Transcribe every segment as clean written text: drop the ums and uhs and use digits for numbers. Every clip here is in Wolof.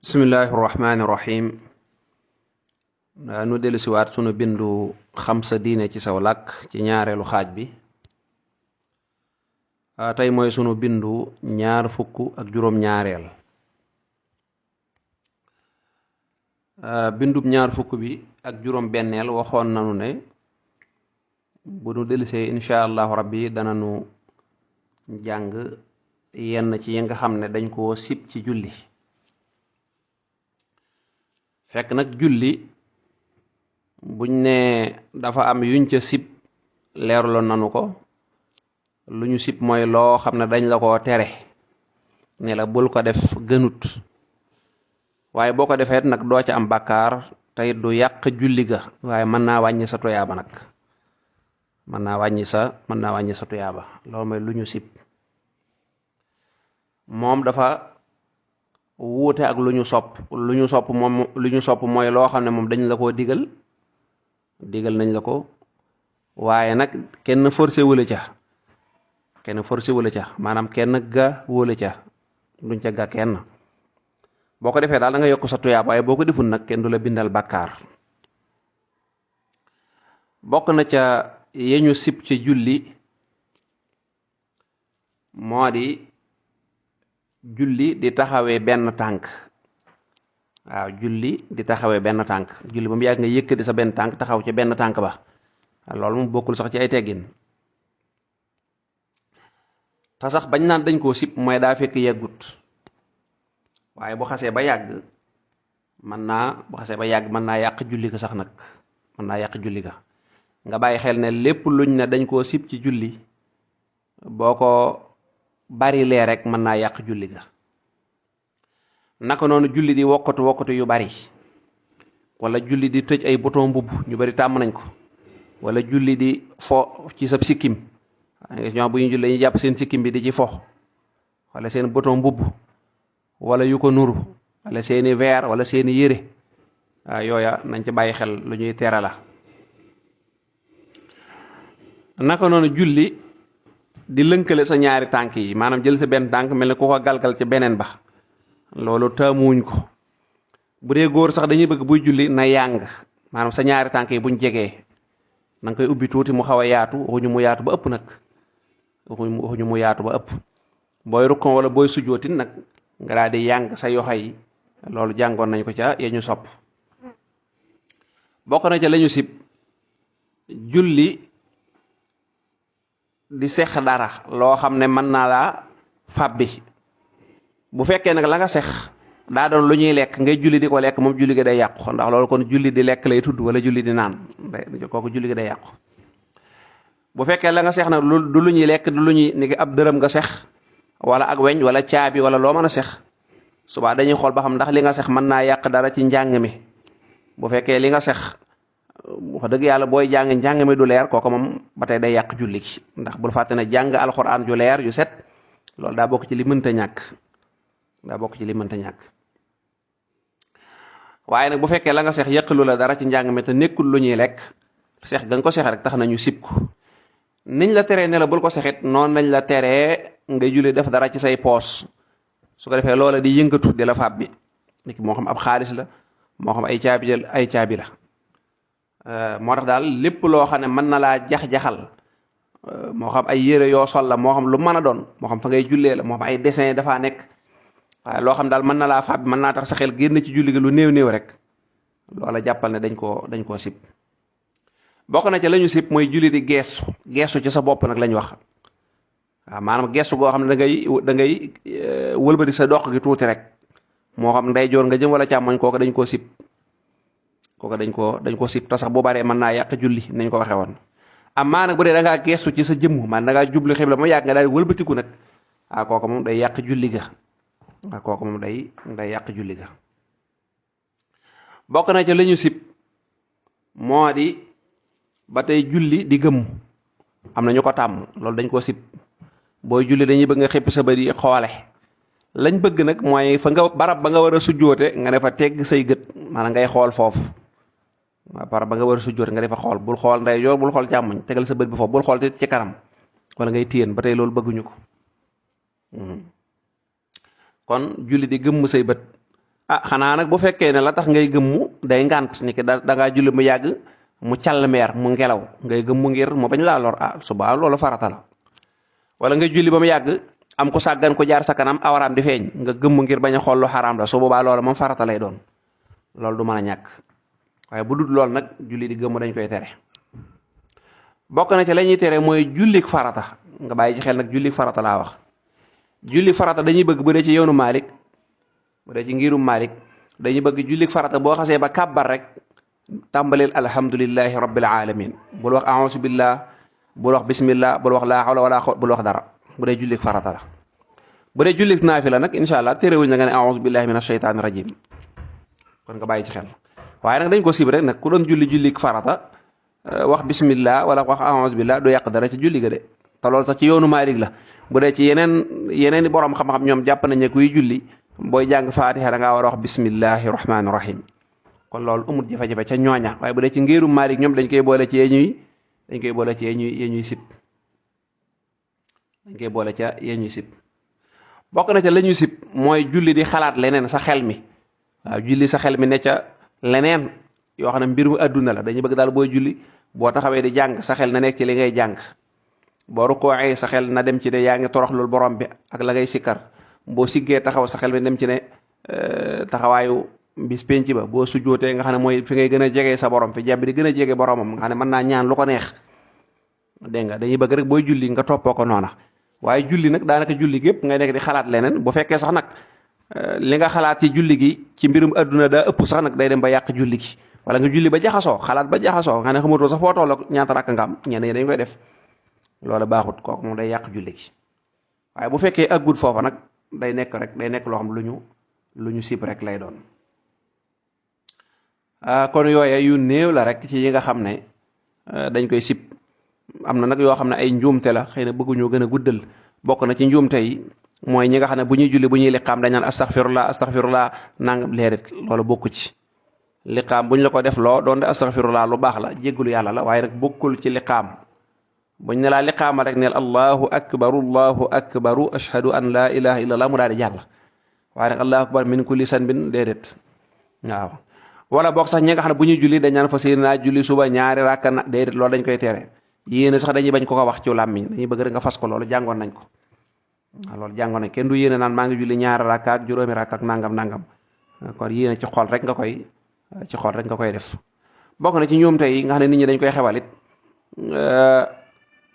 bismillahi rahmaani rahim. Nu dellu siwaat sunu bindu xam sa diine ci saw làkk ci ñaareelu xaaj bi. Tey mooy sunu bindu ñaar fukk ak juróom ñaareel. Bindub ñaar fukk bi ak juróom benneel waxoon nanu ne bu nu dellusee insha allahu rabbi dana nu jàng yenn ci yi nga xam ne dañ koo sib ci julli. fekk nag julli buñ ne dafa am yuñ ca sib leeruloon nanu ko. lu ñu sib mooy loo xam ne dañ la ko tere ne la bul ko def gënut, waaye boo ko defee nag doo ca am bàkkaar tey du yàq julli ga, waaye mën naa wàññi sa tuyaaba nag mën naa wàññi sa tuyaaba. loolu mooy lu ñu sib. moom dafa wuute ak lu ñu sopp. lu ñu sopp mooy loo xam ne moom dañ la koo digal nañ la ko, waaye nag kenn forcé wula ca maanaam kenn ga wula ca duñ ca ga kenn. boo ko defee daal da nga yokk sa tuyaab, waaye boo ko deful nag kenn du la bindal bàkkaar. bokk na ca yeñu sib ci julli moo di julli di taxawee benn tànk. waaw julli di taxawee benn tànk. julli ba mu yàgg nga yëkkati sa benn tànk taxaw ci benn tànk ba, loolu moom bokkul sax ci ay teggin. te sax bañ naan dañ koo sib mooy daa fekk yeggut, waaye bu xasee ba yàgg mën naa yàq julli ga sax nag mën naa yàq julli ga. nga bàyyi xel ne lépp luñ ne dañ koo sib ci julli boo ko bari lee rek mën naa yàq julli ga. naka noonu julli di wokkatu yu bari, wala julli di tëj ay bouton mbubb, ñu bari tàmm nañ ko. wala julli di fo ci sa sikkim, ñoom bu ñu julli dañuy jàpp seen sikkim bi di ci fo, wala seen bouton mbubb wala yu ko nuru, wala seeni verre wala seeni yére. yooya nañ ci bàyyi xel, lu ñuy tere la. naka noonu julli di lënkale sa ñaari tànk yi, maanaam jël sa benn tànk mel ne ku ko galgal ci beneen ba, loolu taamuwuñ ko. bu dee góor sax dañuy bëgg buy julli na yàng, maanaam sa ñaari tànk yi buñ jegee na nga koy ubbi tuuti mu xaw a yaatu, waxuñu mu yaatu ba ëpp nag waxuñu mu yaatu ba ëpp. booy rukkon wala booy sujootin nag nga daal di yàng sa yoxo yi, loolu jàngoon nañ ko ca ya ñu sopp. bokk na ca lañu sib julli di sex dara loo xam ne mën naa laa fàbbi. bu fekkee nag la nga sex daa doon lu ñuy lekk ngay julli di ko lekk, moom julli gi day yàqu, ndax loolu kon julli di lekk lay tudd wala julli di naan, kooku julli gi day yàqu. bu fekkee la nga sex nag du lu ñuy lekk, du lu ñuy ni ab dërëm nga sex wala ak weñ wala caabi wala loo mën a sex, subaa dañuy xool ba xam ndax li nga sex mën naa yàq dara ci njàng mi. bu fekkee li nga sex wax dëgg yàlla booy njàng mi du leer, kooku moom ba tey day yàq julli gi. ndax bul fàtte ne jàng alxuraan ju leer ju set, loolu daa bokk ci li mënta ñàkk. waaye nag bu fekkee la nga sex yàqalu la dara ci njàng mi te nekkul lu ñuy lekk, sex ga nga ko sex rek tax nañu sib ko. niñ la teree ne la bul ko sexit, noonu nañ la teree ngay julli def dara ci say poos, su ko defee loola di yëngatu di la fàbbi. niki moo xam ab xaalis la, moo xam ay caabi la. moo tax daal lépp loo xam ne mën na laa jax-jaxal, moo xam ay yére yoo sol la, moo xam lu mën a doon, moo xam fa ngay jullee la, moo xam ay dessin dafaa nekk, waaye loo xam daal mën na laa fàbbi, mën naa tax sa xel génn ci julli gi lu néew rek, loola jàppal ne dañ koo sib. bokk na ca lañu sib mooy julli di geestu ci sa bopp nag lañ wax. waaw maanaam geestu goo xam ne da ngay wëlbati sa doq gi tuuti rek, moo xam ndeyjoor nga jëm wala càmmoñ, kooku dañ koo sib. dañ koo sib te sax bu baree mën naa yàq julli nañ ko waxee woon. amaa nag bu dee da ngaa geestu ci sa jëmm, man da ngaa jublu xibla ma yàgg nga daal wëlbatiku nag, kooku moom day yàq julli ga. day yàq julli ga. bokk na ca lañu sib moo di ba tey julli di gëmm. am na ñu ko tàmm, loolu dañ koo sib. booy julli dañuy bëgg nga xippi sa bët yi xoole. lañ bëgg nag mooy fa nga barab ba nga war a sujjoote nga ne fa tegg say gët, maanaam ngay xool foofu. waaw barab ba nga war a sujjoote nga defa xool, bul xool ndeyjoor bul xool càmmoñ, tegal sa bët bi foofu, bul xool ci kanam wala ngay téyen, ba tey loolu bëgguñu ko. kon julli di gëmm say bët xanaa nag bu fekkee ne la tax ngay gëmmu day ngànt ni ki da ngaa julli mu yàgg mu call meer mu ngelaw ngay gëmmu ngir mu bañ laa lor suba loolu farata la. wala ngay julli ba mu yàgg am ko sàggan ko jaar sa kanam awaraam di feeñ nga gëmmu ngir bañ a xool lu xaraam la su boobaa loola moom farata lay doon loolu du mën a ñàkk. waaye bu dul lool nag julli di gëmmu dañ koy tere. bokk na ci la ñuy tere mooy jullik farata nga bàyyi ci xel nag jullik farata laa wax. jullik farata dañuy bëgg bu dee ci yoonu Malik bu dee ci ngirum Malik dañuy bëgg jullik farata boo xasee ba kàbbar rek tàmbaleel alhamdulillahi rabbil alamin bul wax a'uuzu billah bul wax bismillah bul wax laa hawla wala quwwata bul wax dara bu dee jullik farata la. bu dee jullik naafila nag incha allah terewuñ na nga ne a'uuzu billahi minash shaytaani rajim kon nga bàyyi ci xel. waaye nag dañ ko sib rek nag ku doon jullik farata wax bismillah wala wax a'uuzu billah du yàq dara ci julli ga de te loolu sax ci yoonu Malik la. bu dee ci yeneen i borom xam-xam ñoom jàpp nañ ne kuy julli booy jàng faatiha da ngaa war a wax bismillahi rahmaani rahim kon loolu amul jafe-jafe ca ñooña. waaye bu dee ci ngirum Malik ñoom dañ koy boole ci yee ñuy sib dañ koy boole ca yee ñuy sib. bokk na ca la ñuy sib mooy julli di xalaat leneen sa xel mi waaw julli sa xel mi ne ca leneen yoo xam ne mbirum adduna la dañuy bëgg daal booy julli boo taxawee di jàng sa xel na nekk ci li ngay jàng. boo rukkooxee sa xel na dem ci ne yaa ngi toroxlul borom bi ak la ngay sikkar boo siggee taxaw sa xel mi dem ci ne taxawaayu bis penc ba boo sujjootee nga xam ne mooy fi ngay gën a jege sa borom fi jàmm di gën a jege boromam nga xam ne mën naa ñaan lu ko neex dégg nga dañuy bëgg rek booy julli nga toppoo ko noona. waaye julli nag daanaka julli gépp ngay nekk di xalaat leneen bu fekkee sax nag li nga xalaat ci julli gi ci mbirum adduna daa ëpp sax nag day dem ba yàq julli gi wala nga julli ba jaxasoo xalaat ba jaxasoo nga ne xamatoo sax foo toll ñaata rakk nga am ñenn ñi dañ koy def. loola baaxut kooku moom day yàq julli gi waaye bu fekkee aggut foofa nag day nekk loo xam lu ñu sib rek lay doon. kon yooye yu néew la rek ci yi nga xam ne dañ koy sib. am na nag yoo xam ne ay njuumte la xëy na bëgguñoo gën a guddal bokk na ci njuumte yi mooy ñi nga xam ne bu ñuy julli bu ñuy liqaam dañ naan astaghfirullah nangam leerit loolu bokku ci. liqaam bu ñu la ko def loo doon de astaghfirullah lu baax la jéggalu yàlla la waaye nag bokkul ci liqaam. buñ ne laa liqaama rek neel allahu akbaru ashhadu an laa ilaha illallah mu daal di jàll waaye nag allahu akbar min kulli sanbin déedéet waaw. wala boog sax ñi nga xam ne bu ñuy julli dañ naan fas yéene naa julli suba ñaari rakka na déedéet loolu dañ koy tere yéene sax dañuy bañ ko wax ci làmmiñ dañuy bëgg rek nga fas ko loolu jàngoon nañ ko waaw loolu jàngoon nañ kenn du yéene naan maa ngi julli ñaari rakka ak juróomi rakka ak nangam kon yéene ci xol rek nga koy def. bokk na ci ñoom tey nga xam ne nit ñi dañ koy xewalit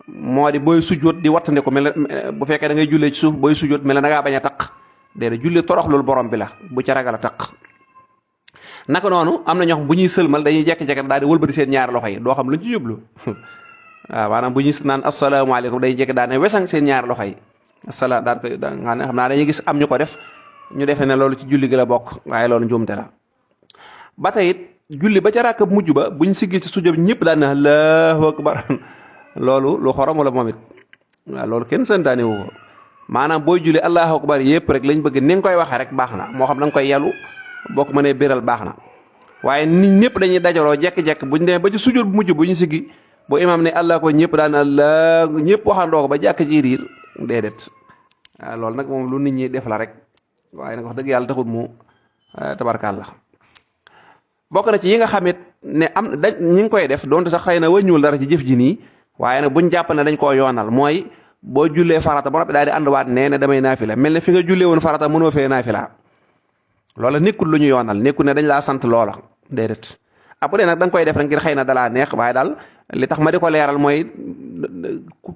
moo di booy sujjóot di wattande ko mel bu fekkee da ngay jullee ci suuf booy sujjóot mel ne da ngaa bañ a taq déedéet julli toroxlul borom bi la bu ca ragal a taq. naka noonu am na ñoo xam bu ñuy sëlmal dañuy jekki-jekki daal di wëlbati seen ñaari loxo yi doo xam luñ ci jublu waaw maanaam bu ñuy naan asalaamaaleykum dañuy jekki daal ne wesang seen ñaari loxo yi asalaam daan koy nga xam naa dañuy gis am ñu ko def ñu defee ne loolu ci julli gi la bokk waaye loolu njuumte la. ba tey it julli ba ca rakk mujj ba buñ siggee ci sujjóot ñëpp daan na allahu akbar loolu lu xorom wala moom it waaw loolu kenn santaane wu ko maanaam booy julli allahu akbar yëpp rek lañ bëgg ni nga koy waxee rek baax na moo xam da nga koy yalu boo ko mënee béral baax na waaye nit ñëpp dañuy dajaloo jekk-jekk buñ demee ba ci sujjóot bu mujj bu ñu siggi bu imaam ne allah ko ñëpp daan allah ñëpp waxandoo ko ba jàkk ji riir déedéet waaw loolu nag moom lu nit ñi def la rek waaye nag wax dëgg yàlla taxul mu tabarkàlla. bokk na ci yi nga xamit ne ñi ngi koy def donte sax xëy na wàññiwul dara ci jëf ji nii waaye nag buñ jàpp ne dañ koo yoonal mooy boo jullee farata ba noppi daal di ànduwaat ne damay naafila mel ne fi nga jullee woon farata mënoo fee naafila loola nekkul lu ñu yoonal nekkul ne dañ laa sant loola déedéet. après nag da nga koy def rek ngir xëy na dalaa neex waaye daal li tax ma di ko leeral mooy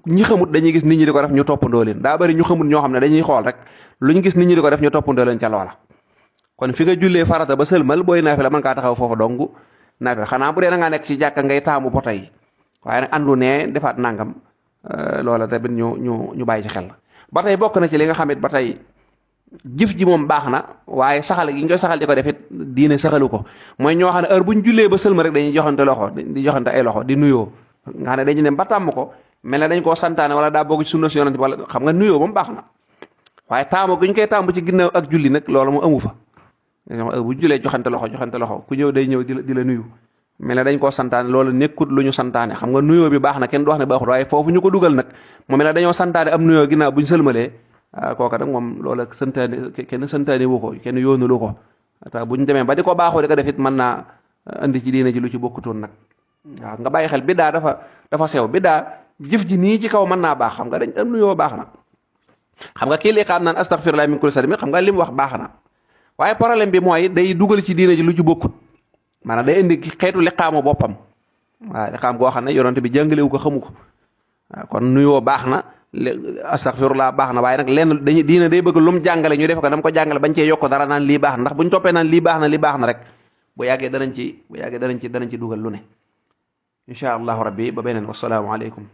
ñi xamut dañuy gis nit ñi di ko def ñu toppandoo leen daa bari ñu xamut ñoo xam ne dañuy xool rek lu ñu gis nit ñi di ko def ñu toppandoo leen ca loola. kon fi nga jullee farata ba sëlmal booy naafila mën kaa taxaw foofu dong naafila xanaa bu dee da ngaa nekk ci jàkka ngay taamu poto yi waaye nag àndu ne defaat nangam loola tamit ñu bàyyi ci xel. ba tey bokk na ci li nga xamit ba tey jëf ji moom baax na waaye saxal gi ñu koy saxal di ko defit diine saxalu ko mooy ñoo xam ne heure bu ñu jullee ba sëlma rek dañuy joxante loxo di joxante ay loxo di nuyoo nga xam ne dañu dem ba tàmm ko mel ne dañ koo santaane wala daa bokk ci sunna si yonent wala xam nga nuyoo moom baax na waaye taamu gi ñu koy taamu ci ginnaaw ak julli nag loolu mu amu fa bu jullee joxante loxo ku ñëw day ñëw di la nuyu mel ne dañ koo santaane loolu nekkut lu ñu santaane xam nga nuyoo bi baax na kenn du wax ne baaxut waaye foofu ñu ko dugal nag mu mel ne dañoo santaane am nuyoo ginnaaw bu ñu sëlmalee kooka nag moom loola santaane kenn santaane wu ko kenn yoonulu ko ta buñ demee ba di ko baaxoo di ko def it mën naa andi ci diine ji lu ci bokkutoon nag waaw nga bàyyi xel biddaa dafa sew biddaa jëf ji nii ci kaw mën naa baax xam nga dañ am nuyoo baax na xam nga kii li xam naan astaghfirullah min kulli sadmi xam nga li mu wax baax na waaye problème bi mooy day dugal ci diine ji lu ci bokkut maanaam day indi xeetu liqaamu boppam waaw liqaam goo xam ne yonent bi jàngalewu ko xamu ko waaw kon nuyoo baax na astaghfirullah baax na waaye nag lenn dañuy diine day bëgg lu mu jàngale ñu def ko dama ko jàngale bañ cee yokk dara naan lii baax na ndax buñ toppee naan lii baax na rek bu yàggee danañ ci dugal lu ne incha allahu rabbi ba beneen wassalaamu aleykum